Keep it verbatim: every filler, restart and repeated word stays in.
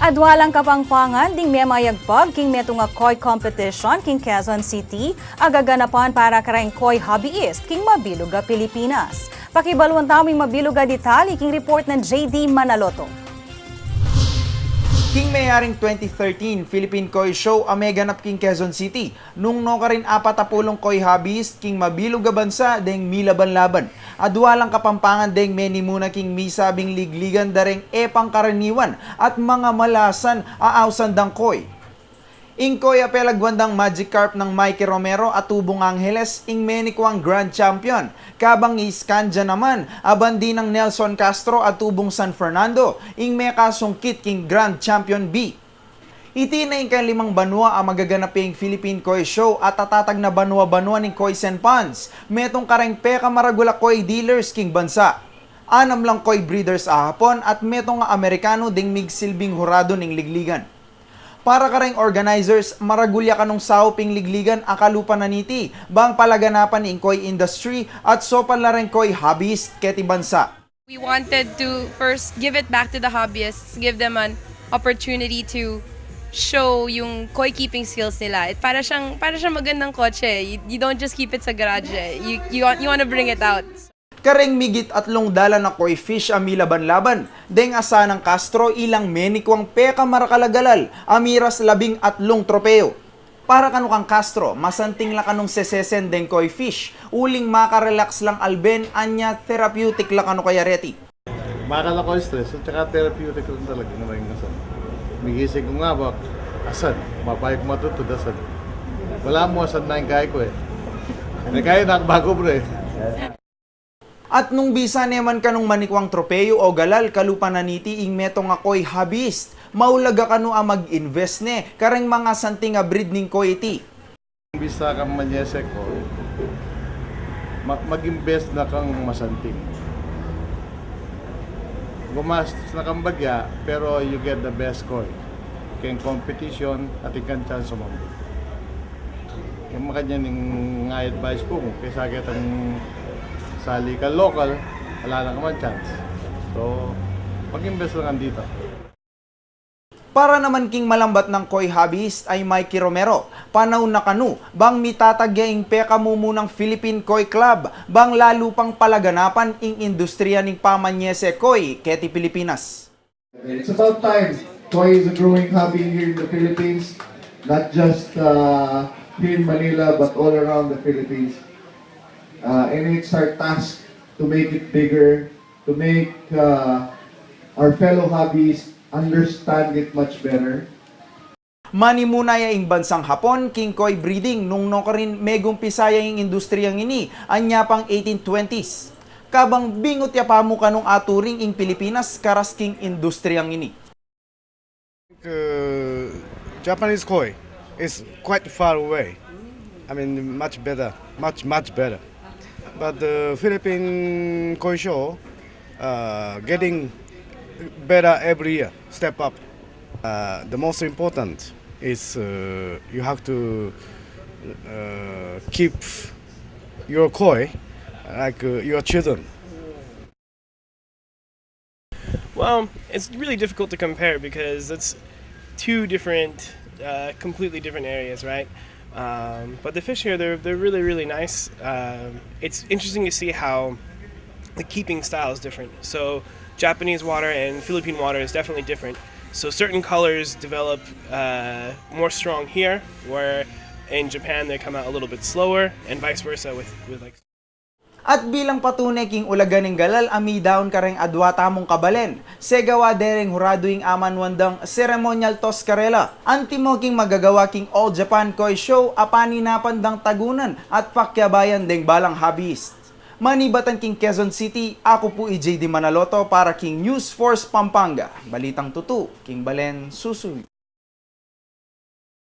Adwa lang Kapampangan ding memayagpag king metung a koi competition king Quezon City a gaganapan para kareng koi hobbyist king mabilug a Pilipinas. Pakibaluan tamu ing mabilug a detalye king report nang J D Manaloto. King meyaring twenty thirteen Philippine Koi Show a meganap king Quezon City, nung nukarin apat a pulung koi hobbyist king mabilug a bansa deng milaban-laban. Adwa lang Kapampangan deng menimuna king misabing ligligan dareng e pangkaraniwan at mangamalasan a ausan dang koi. Ing koi a pelagwan dang Magikarp nang Mikey Romero a tubung Angeles ing menikuang grand champion, kabang i Scandia naman a bandi nang Nelson Castro a tubung San Fernando ing mekasungkit king grand champion B. Iti na ing kalimang banua a magaganap ya ing Philippine Koi Show at atatag na banua-banua ning koi senpans, metung kareng pekamaragul a koi dealers king bansa. Anam lang koi breeders a Hapon at metung a Amerikanu ding migsilbing huradu ning ligligan. Para kareng organizers, maragul ya kanung saup ing ligligan a kalupa na niti bang palaganapan ing koi industry at sopal na reng koi hobbyist keti bansa. We wanted to first give it back to the hobbyists, give them an opportunity to show yung koi keeping skills nila. It, para siyang, para siyang magandang kotse. You, you don't just keep it sa garage eh. You, you, want- you want to bring it out. Kareng migit atlung dalan a koi fish a milaban-laban, deng asanang Castro ilang menikuang pekamaragul a galal a miras labing atlung tropeo. Para kanu kang Castro, masanting la kanung sesesen deng koi fish, uling makarelax lang alben, anya therapeutic la kanu kaya reti. Makakala ko stress at saka therapeutic rin talaga na may asan. Migising ko nga ba, asan? Mabay ko matutod, asan? Wala mo, asan na yung kaya ko eh. May kaya na ako bago, bro eh. At nung bisa ne man kanung manikuang tropeo o galal kalupa na niti ing metung a koi hobbyist, maulag a kanu a mag-invest ne kareng mangasanting a breed ning koi iti. Bisa kang manyese ko, ma- mag-invest na kang masanting. Gumastos na kang bagya, pero you get the best koi. Keng competition, at ikang chance sumambit. Yung makanyan yung nga advice ko, kung kaysa kitang sali ka local, wala na ka man chance. So, mag-invest lang dito. Para naman king malambat nang koi hobbyist ay Mikey Romero, panaun na kanu bang mitatag ya ing pekamumunang Philippine Koi Club bang lalu pang palaganapan ing industriya ning pamanyese koi keti Pilipinas. It's about time. Koi is a growing hobby here in the Philippines, not just uh, here in Manila, but all around the Philippines. Uh, and it's our task to make it bigger, to make uh, our fellow hobbies understand it much better. Manimuna ya ing bansang Hapon king koi breeding nung nukarin megumpisa ya ing industriyang ini, anya pang eighteen twenties. Kabang bingut ya pa mu kanung aturing ing Pilipinas karas king industriyang ini. Uh, Japanese koi is quite far away. I mean, much better, much, much better. But the Philippine koi show uh, getting better every year, step up. Uh, the most important is uh, you have to uh, keep your koi like uh, your children. Well, it's really difficult to compare because it's two different, uh, completely different areas, right? Um, but the fish here, they're they're really really nice. Um, it's interesting to see how the keeping style is different. So Japanese water and Philippine water is definitely different. So certain colors develop uh, more strong here, where in Japan they come out a little bit slower, and vice versa with with like. At bilang patune king ulagan ning galal a midaun kareng adwa tamung kabalen, segawa dereng huradu ing amanuan dang ceremonial toscarela, antimo king magagawa king All Japan Koi Show a paninapan dang tagunan at pakiabayan deng balang hobbyist. Manibatan king Quezon City, aku pu i J D Manaloto para king News Force Pampanga. Balitang tutu, king balen susuyu.